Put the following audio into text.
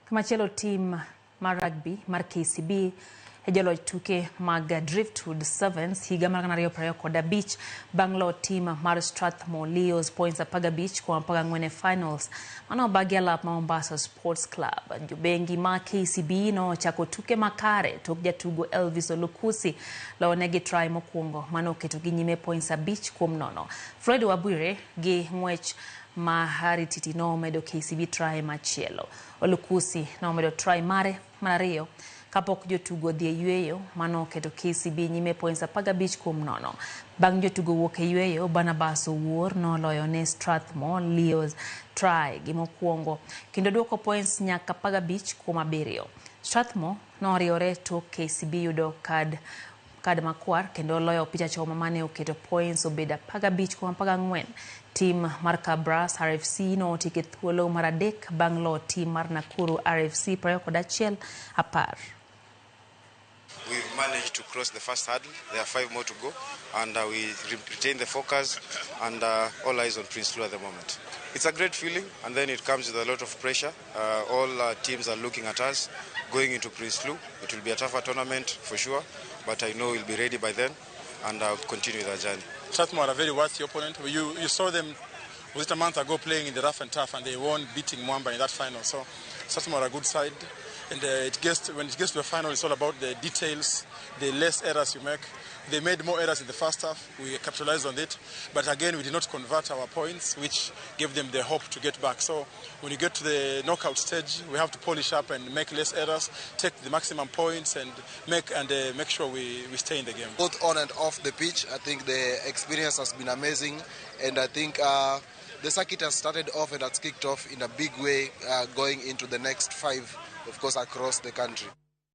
Kamachielo, tim mar rugby mar KCB e joloch tuke mag Driftwood Sevens higa mar 2025 bang' loyo tim mar Strathmore Leos points 15 kuom 14 e finals mano obagi alap ma Mombasa Sports Club. Jobengi ma KCB nochako tuke makare tok jatugo Elvis Olukusi loyonegi try mokwongo mano oketogi nyime points 5 kuom 0. Floyd Wabwire gi ng'wech ma Harry Titi nomedo KCB try machielo. Olukusi nomedo try mare mar ariyo kapok jotugo odhi e yueyo mano oketo KCB nyime points 15 kuom 0. Bang' jotugo wuok e yueyo, Barnabas Owuor noloyo ne Strathmore Leos try gi mokwongo kendo duoko points nyaka 15 kuom 7. Strathmore noriwore tok KCB yudo kad makwar kendo loyo opich achoma mane oketo points obedo 15 kuom 14. Tim mar Kabras RFC notiek e thuolo mar adek bang' loyo tim mar Nakuru RFC 21-10. We've managed to cross the first hurdle. There are 5 more to go, and we retain the focus and all eyes on Prinsloo at the moment. It's a great feeling, and then it comes with a lot of pressure. All teams are looking at us going into Prinsloo. It will be a tougher tournament for sure, but I know we'll be ready by then and I'll continue with our journey. Strathmore are a very worthy opponent. You saw them, was it a month ago, playing in the rough and tough, and they won, beating Mwamba in that final. So Strathmore are a good side. And when it gets to the final, it's all about the details, the less errors you make. They made more errors in the first half. We capitalized on it. But again, we did not convert our points, which gave them the hope to get back. So when you get to the knockout stage, we have to polish up and make less errors, take the maximum points, and make sure we stay in the game. Both on and off the pitch, I think the experience has been amazing. And I think the circuit has started off and has kicked off in a big way going into the next 5, of course, across the country.